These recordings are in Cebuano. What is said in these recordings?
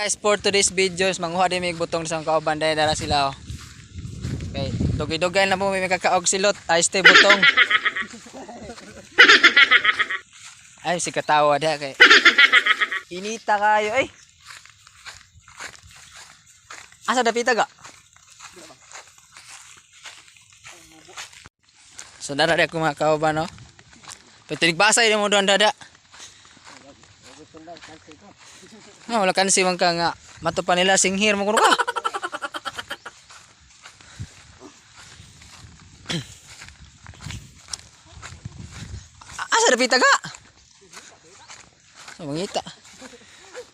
Guys, for today's videos, manguha din may butong sa kauban dahil dara sila oh. Okay, dugay-dugay na po may makakaog silot. Ay, stay butong. Ay, si katawa diha kay. Inita kayo ay. Asa dapita ga? So dara di ako mga kauban no. Patinig basa mo doon dada. Ah, wala kansi man ka nga. Mato pa nila singhir mo kuno ka. Asa dapita ka? So, mangita.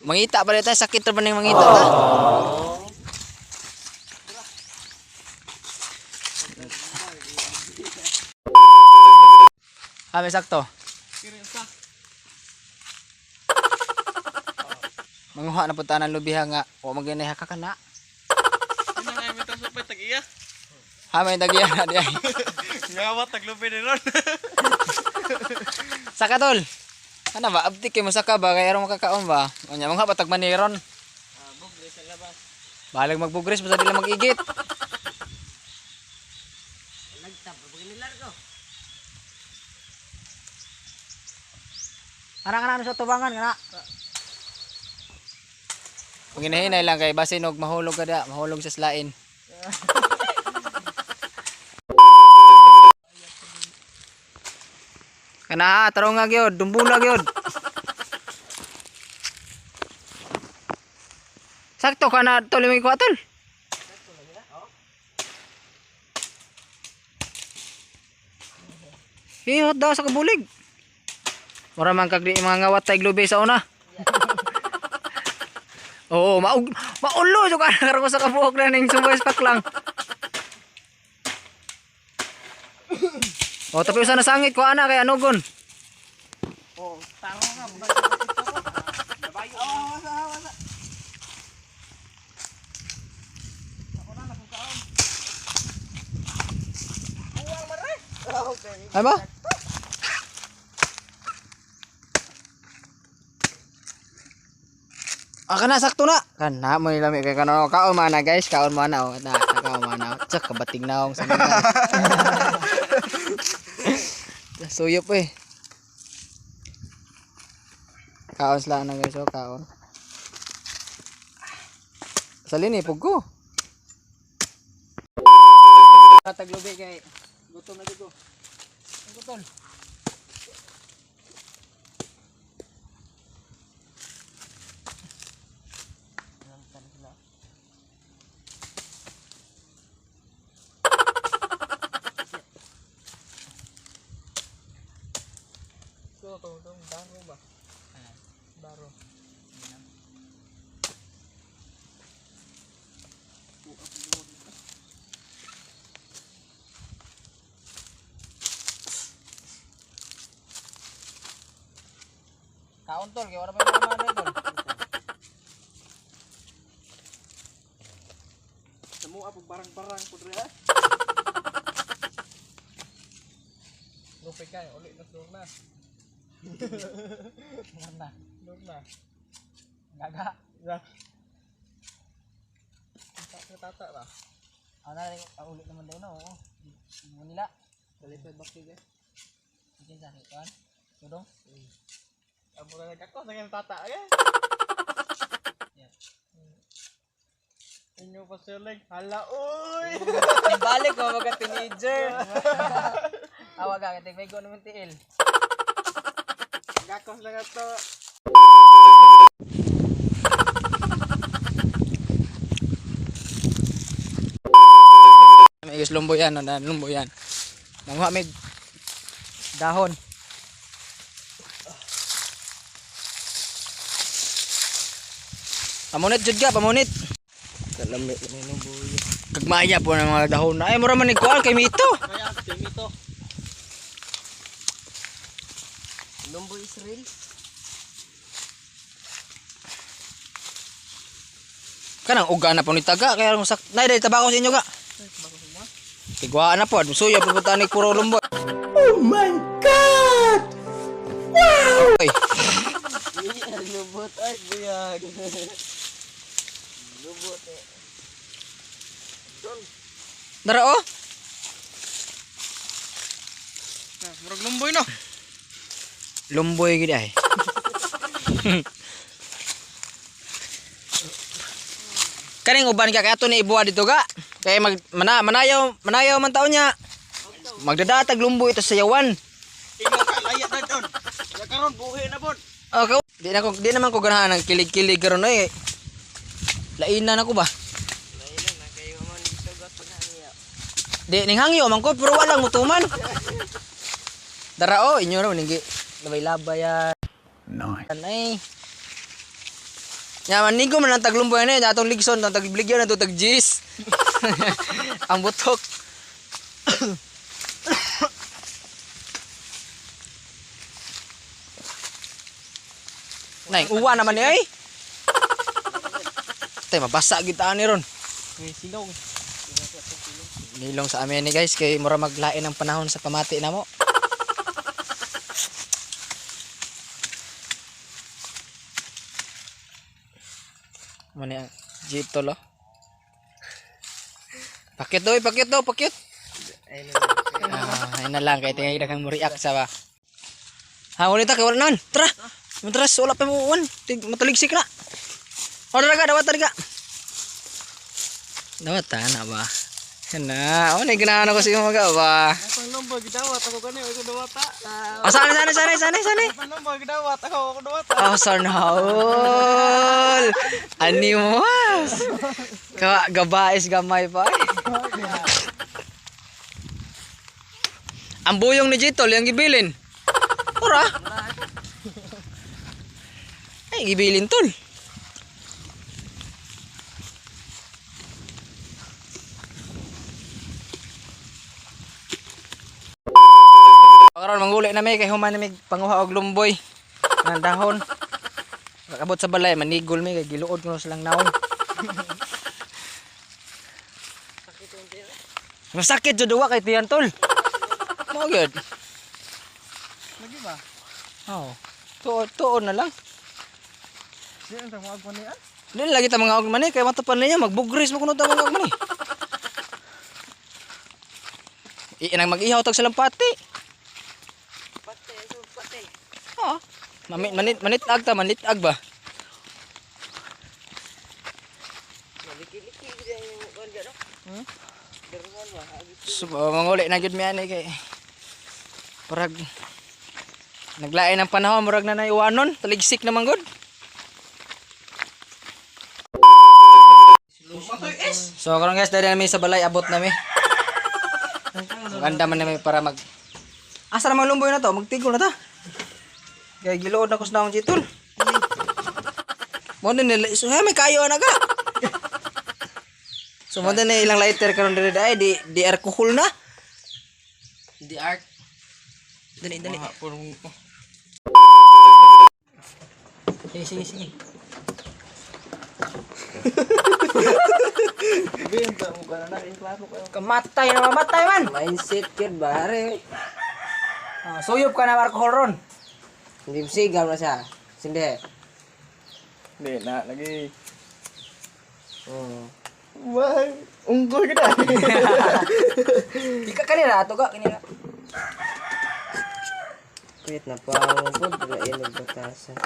Mangita pa tayo sakit ra ba ning mangita ta? Ah, may sakto. Manguha na punta ng lubiha nga. O maginay ka kana. Ano nga may supay tag-iya? Ha, may tagiya na di ay. Ngawat taglupi ni ron. Saka tol. Ano ba? Abtik kay mo saka ba? Kaya aron makakaon ba? Unya mga patag maniron. Bugres sa labas. Balag magbugres basta dila magigit. Nagtab pag nilargo. Ana kana sa tubangan kana. Paginahinay lang kay basin og mahulog ka da, mahulog sa slain. Kana ha, tarong nga gyud, dumbula gyud. Sakto kana tol may kuha tol. Ihot daw sa kabulig. Mura man kag di mga ngawat tay glubi sa una. Oo, maug maulo jud ka karon sa kabuok na ning subay pak lang. O tapi usa na sangit ko ana kay anugon. Oh, taro nga. Ay ba? Ah, kana sakto na. Kana mo nilami kay kana kaon man na guys, kaon man na oh. Na, kaon man na. Tsak kabating naong sa mga. Suyop eh. Kaon sila na guys, oh, kaon. Salin eh, pugko. Taglubi kay gutom na jud ko. Ang gutol. Ko to to baro ba? Baro. Kaon tol, kay wala pa yung mga tol. Samu apog barang-barang pud re ha. Lupi ka, uli na na. Na. Lurna. Gaga. Ya. Tata tata ba? Ano na rin, ulit naman daw no. Oo. Mo nila. Dalipad bakti ge. Bikin sa kan. Tudong. Amo na nagako sa kang tata ge. Yeah. Inyo pa siling. Hala oy. Balik ko mga teenager. Awag ka, kay may naman tiil. Gakos lang ato. May guys lumbo yan, no, na lumbo yan. Manguha may dahon. Pamunit jud ka, pamunit. Kalami ni lumboy. Kagmaya po ng mga dahon na. Ay, mura man ni kuan kay mito. Kaya mito. Lumboy is real. Kanang uga na po ni taga kaya rong sak. Nay, dai tabako sa inyo ga. Tigwaan na po, suya pupunta ni puro lumboy. Oh my God! Wow! Ay, Lubot ay buyag. Lubot eh. Dara oh. Murag lumboy no. Lumboy gid ay. Kaning uban ka kay ato ni ibuha dito ga. Kay mag manayaw manayaw man taon niya. Magdadatag lumboy ito sa yawan. Imo ka laya dadon. Ya karon buhi na bod. Okay. Di naman ko ganahan ang kilig-kilig karon oy. Lainan ako ba? Laya na kayo man sugat pag niya. Di ning hangyo man ko pero walang mutuman. Dara oh, inyo ra ning labay-labay yan. Nice. Ay. Nya man nigo man ang taglumboy na atong ligson ang tagibligyan na to tag jis. Ang butok. Nay, uwa naman ni ay. Tay mabasa gid ta ni ron. May silong. Nilong sa amin ni guys kay mura maglain ang panahon sa pamati namo. Mani ang jito lo. Pakit daw, eh, pakit daw, pakit. Ay na. Ah, ayun na lang kay tingay daghang mo react sa ba. Ha, ulit kay wala nan. Tara. Matras wala pa mo uwan. Tig mataligsik na. Order ka, dawat ka. Dawat ta na ba? Na, oh, ganahan ako sa imo mga ba. Pang lumboy gidawat ako gani ako dawata. Oh, sana sana sana sana sana. Pang lumboy gidawat ako ako dawata. Oh, sana all. Animas. Ka gabais gamay pa. Eh. Ang buyong ni Jitol, yung gibilin. Ora. Ay, gibilin tol. Karon manguli na mi kay human na mi panguha og lumboy ng dahon. Pag-abot sa balay manigol mi kay giluod kuno silang naong. Masakit jud duwa kay tiyan tol. Mao gyud. Lagi ba? Oo. Tuon tuon na lang. Di ang tawag ko niya. Dili lagi ta mga og mani kay matapan niya magbugris mo kuno ta mga og mani. Iinang mag-ihaw tag silang pati. Pati, so pati. Oo. Manit manit manit-ag ta manit-ag ba? Liki-liki gid ang kuan gano. Hmm? Daruan ba? So, manguli na gyud mi ani kay parag naglain ang panahon murag na naiwanon taligsik naman gud. So karon guys, dali nami sa balay abot nami. Maganda man nami para mag Asa naman lumboy na to? Magtigol na ta. Kay giluod na ko sa naong jitol. Mo na nila, so hey, may kayo na ka. So mo na ilang lighter karon diri ay di di alcohol na. Di art. Dali dali. Sige sige sige. Kamatay na mamatay man. Mindset kid bare. Ah, suyop ka na alcohol ron. Hindi sigaw na siya. Sindi. Hindi na, lagi. Oh. Wah, unggul ka na. Ika kanina ato ka kanina. Kuit na pa ang pod lain og batasan.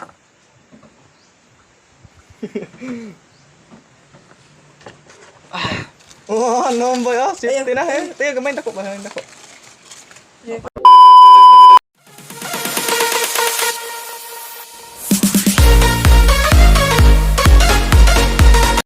Oh, ano ba? Oh, safety na eh. Tiyo, gamay dako ba? Dako.